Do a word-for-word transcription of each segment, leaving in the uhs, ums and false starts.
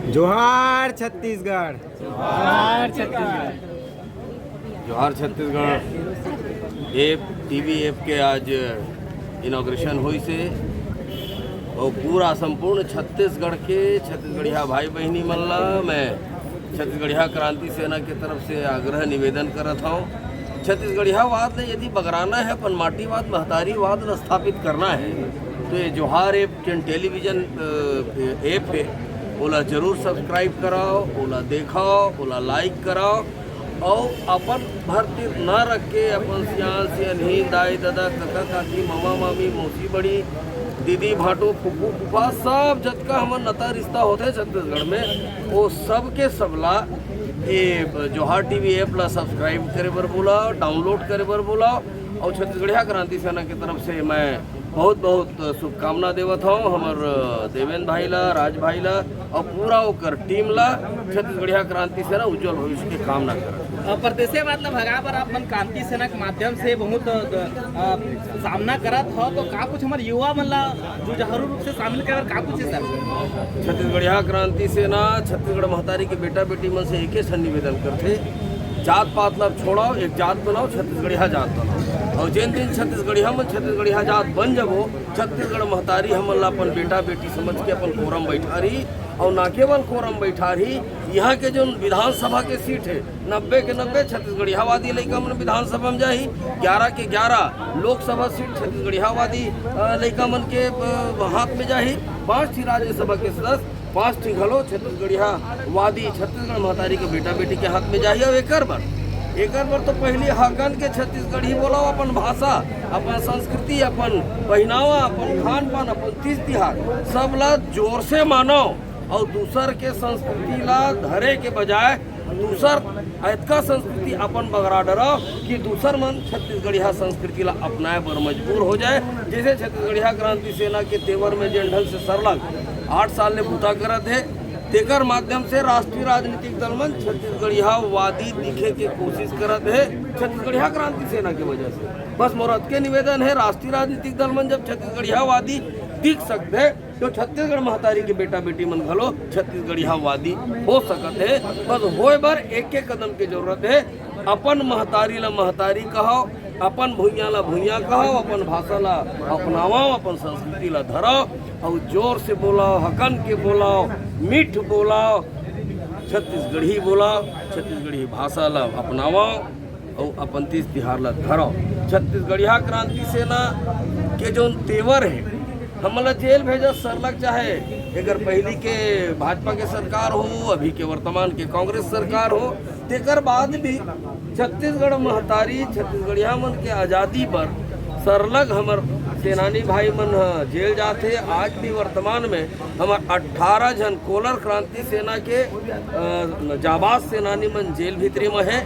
जोहार छत्तीसगढ़। जोहार छत्तीसगढ़। जोहार छत्तीसगढ़। ऐप, टीवी ऐप के आज इनॉग्रेशन होइस हे और पूरा संपूर्ण छत्तीसगढ़ के छत्तीसगढ़िया भाई बहिनी मन ला मैं छत्तीसगढ़िया क्रांति सेना के तरफ से आग्रह निवेदन करत हौं, छत्तीसगढ़ियावाद ले यदि बगराना है, अपन माटीवाद, महतारीवाद ला स्थापित करना है, तो ये जोहार ऐप जेन टेलीविजन, अ, ऐप हे, ओला जरूर सब्सक्राइब कराओ, ओला देखाओ, ओला लाइक कराओ, अउ अपन भर तीर न रख के अपन सियान सियनही, दाई ददा, कका काकी, ममा मामी, मौसी बड़ी, दीदी भाटो, फुफू फुफा, सब जतका हमर नता रिश्ता होथे छत्तीसगढ़ में, वो सबके सबला ये जोहार टीवी ऐप ला सब्सक्राइब करे बर बोलाओ, डाउनलोड करे बर बोलाओ। और छत्तीसगढ़िया क्रांति सेना की तरफ से मैं बहुत बहुत शुभकामना देवत हौं हमर देवेंद्र भाई ला, राज भाई ला और पूरा ओकर टीम ला। छत्तीसगढ़िया क्रांति सेना उज्जवल भविष्य के कामना करत। अ, परदेसियावाद ला भगा बर आप मन क्रांति सेना के माध्यम से बहुत, अ, सामना करत हो, तो का कुछ हमर युवा मन ला जुझारू रूप से शामिल करे बर का कुछ हे सर? छत्तीसगढ़िया क्रांति सेना छत्तीसगढ़ महतारी के बेटा बेटी मन से एके ठन निवेदन करथे, जात पात ला छोड़ाओ, एक जात बनाओ, छत्तीसगढ़िया जात बनाओ। और जेन दिन छत्तीसगढ़िया मन छत्तीसगढ़िया जात बन जबो, छत्तीसगढ़ महतारी हमन ला अपन बेटा बेटी समझ के अपन कोरम बैठारही। और ना केवल कोरम बैठारही, यहाँ के जोन विधानसभा के सीट हे, नब्बे के नब्बे छत्तीसगढ़ियावादी लइका मन विधानसभा में जाही, ग्यारह के ग्यारह लोकसभा सीट छत्तीसगढ़ियावादी, अ, लइका मन के, अ, हाथ में जाही। पांच ठी राज्यसभा के सदस्य, पांच ठी घलो छत्तीसगढ़ियावादी, छत्तीसगढ़ महतारी के बेटा बेटी के हाथ में जाही। और एकर बर, एकर बर तो पहली हकन के छत्तीसगढ़ी बोलाओ, अपन भाषा, अपन संस्कृति, अपन पहिनावा, अपन खान पान, अपन तीज तिहार, सब ला जोर से मानो। और दूसर के संस्कृति ला धरे के बजाय दूसर अतका संस्कृति अपन बगरा डरो कि दूसर मन छत्तीसगढ़िया संस्कृति ला अपनाए बर मजबूर हो जाए। जैसे छत्तीसगढ़िया क्रांति सेना के तेवर में जेन ढंग से सरलग आठ साल ले बूता करत हे, तेकर माध्यम से राष्ट्रीय राजनीतिक दल मन छत्तीसगढ़ियावादी दिखे के कोशिश करत हे छत्तीसगढ़िया क्रांति सेना के वजह से। बस मोर अतके निवेदन हे, राष्ट्रीय राजनीतिक दल मन जब छत्तीसगढ़ियावादी दिख सकथे, तो छत्तीसगढ़ महतारी के बेटा बेटी मन घलो छत्तीसगढ़ियावादी हो सकत हे। बस होए बर एक एक कदम के जरूरत हे। अपन महतारी ला महतारी कहो, अपन भुइयां ला भुइयां कहो, अपन भाषा ला अपनावो, अपन संस्कृति ला धरो, और जोर से बोलाओ, हकन के बोलाओ, मीठ बोलाओ, छत्तीसगढ़ी बोलाओ, छत्तीसगढ़ी भाषा ला अपनावो। अउ अपन तीज तिहार ला धरव। छत्तीसगढ़िया क्रांति सेना के जोन तेवर हे, हमन ला जेल भेजत सरलग, चाहे एकर पहिली के भाजपा के सरकार हो, अभी के वर्तमान के कांग्रेस सरकार हो, तेकर बाद भी छत्तीसगढ़ महतारी छत्तीसगढ़िया मन के आजादी बर सरलग हमर सेनानी भाई मन ह जेल जाथे। आज भी वर्तमान में हमर अट्ठारह झन कोलर क्रांति सेना के, अ, जाबाज सेनानी मन जेल भीतरी म हे,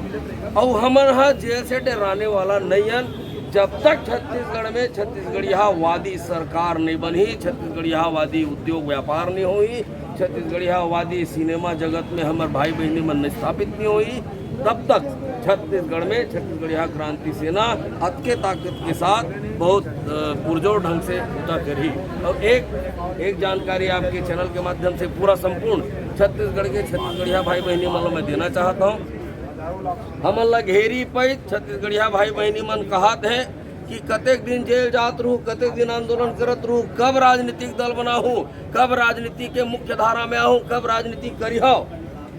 अउ हमन ह जेल से डराने वाला नइ अन। जब तक छत्तीसगढ़ में छत्तीसगढ़ियावादी सरकार नइ बनही, छत्तीसगढ़ियावादी उद्योग व्यापार नइ होही, छत्तीसगढ़ियावादी सिनेमा जगत में हमर भाई बहिनी मन स्थापित नइ होही, तब तक छत्तीसगढ़ में छत्तीसगढ़िया क्रांति सेना अतके ताकत के साथ बहुत, अ, पुरजोर ढंग से बूता करही। और एक, एक जानकारी आपके चैनल के माध्यम से पूरा संपूर्ण छत्तीसगढ़ के छत्तीसगढ़िया भाई बहिनी मन ल मैं देना चाहत हौं। हमन ला घेरी पइत छत्तीसगढ़िया भाई बहिनी मन कहत हे कि कतेक दिन जेल जात रहू, कतेक दिन आंदोलन करत रहू, कब राजनीतिक दल बनाहू, कब राजनीति के मुख्य धारा में आहू, कब राजनीति करिहव।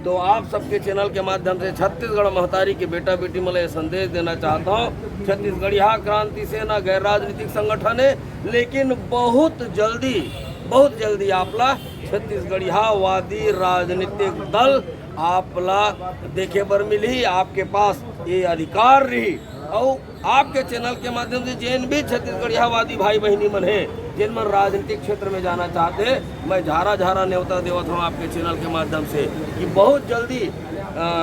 तो आप सबके चैनल के माध्यम से छत्तीसगढ़ महतारी के बेटा बेटी मन ल ये संदेश देना चाहत हौं, छत्तीसगढ़िया क्रांति सेना गैर राजनीतिक संगठन हे, लेकिन बहुत जल्दी, बहुत जल्दी आप ला छत्तीसगढ़ियावादी राजनीतिक दल आप ला देखे बर मिलही। आपके पास ये अधिकार रही। अउ आपके चैनल के माध्यम से जेन भी छत्तीसगढ़ियावादी भाई बहिनी मन हे, जेन मन राजनीतिक क्षेत्र में जाना चाहत हे, मैं झारा झारा नेवता देवत हौं आपके चैनल के माध्यम से कि बहुत जल्दी, अ,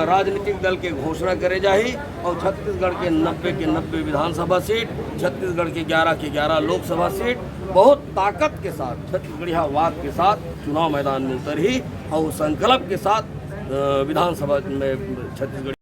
राजनीतिक दल के घोषणा करे जाही और छत्तीसगढ़ के नब्बे के नब्बे विधानसभा सीट, छत्तीसगढ़ के ग्यारह के ग्यारह लोकसभा सीट बहुत ताकत के साथ, छत्तीसगढ़ियावाद के साथ चुनाव मैदान में उतरही और संकल्प के साथ, अ, विधानसभा में छत्तीसगढ़